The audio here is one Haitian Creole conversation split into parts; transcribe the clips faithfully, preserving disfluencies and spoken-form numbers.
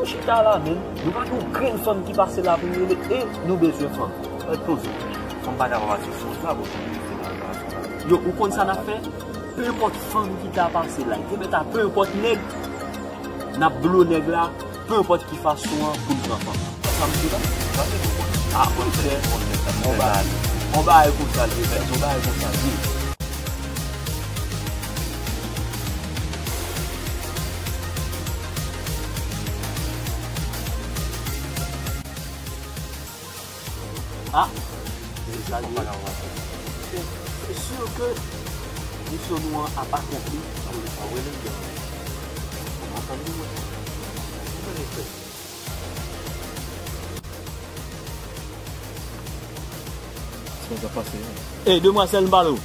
Chita la, men. Nou pa gen yon grenn fanm ki pase la pou nou rele, e nou bezwen fanm. Mèt poze. Fanm pa ka pase sou wout la, bon. Yo, ou konn sa n ap fè? Penpòt fanm ki ta pase la, li te mèt a penpòt nèg, n ap blo nèg la, penpòt ki fason an pou n pran fanm. Sa m di la? Sa se bon. Ah, mwen fè. On bagay. On bagay konsa l ye, frè. On bagay konsa l ye. Ah, se sa l ye. Se, se si ke misyon nou an ap akonpli. Sa k ap pase, hein? Ey, demwazèl, m pale w.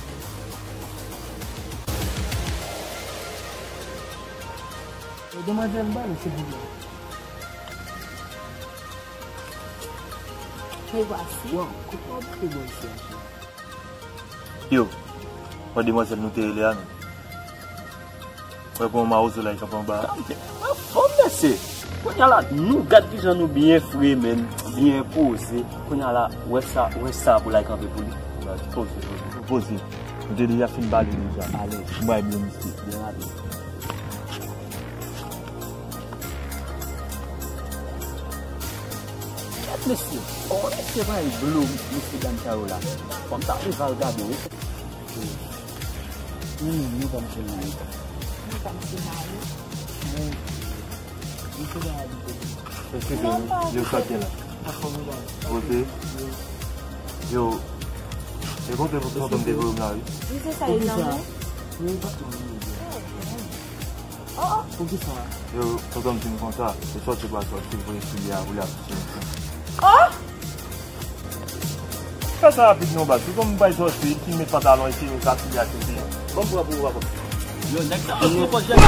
Ey, demwazèl, m pale w, silvouplè. Me voici. Waw, kote w ap fè bò isi a? Yo, wè demwazèl nou te rele a, non? Wè gon mawozo la, li kanpe anba a. Sa m te, mwen fò, mesye. Kounye a la, nou gad kijan nou byen fre, men, byen poze. Kounye a la, wè sa, wè sa pou l al kanpe pou li. Poze, poze. Poze. Nou te deja fin pale deja. Alèz. M bay byen misye. Byen rapid. Gad mesye, oh, mesye bay blo, mesye dam sa yo la. Fanm ta rive al gade, wi. Mwen menm, nou pa m se mari. Nou pa m se mari. Eskize m, yo sòti la. Poze. Yo, e kontre pou tonton m te voye m la, wi. Wi, se sa, e zanmi. Poukisa? Yo, tonton m di m konsa, se sòti pral sòti, voye sou li a, pou li ap soti. Oh! Fè sa rapid non, baz. Tonton m bay sòti, ki met pantalon e chemise, ap sou li a, soti. Bon, pran pou ou, papa. Yo, nèg sa, yo, pran jèn.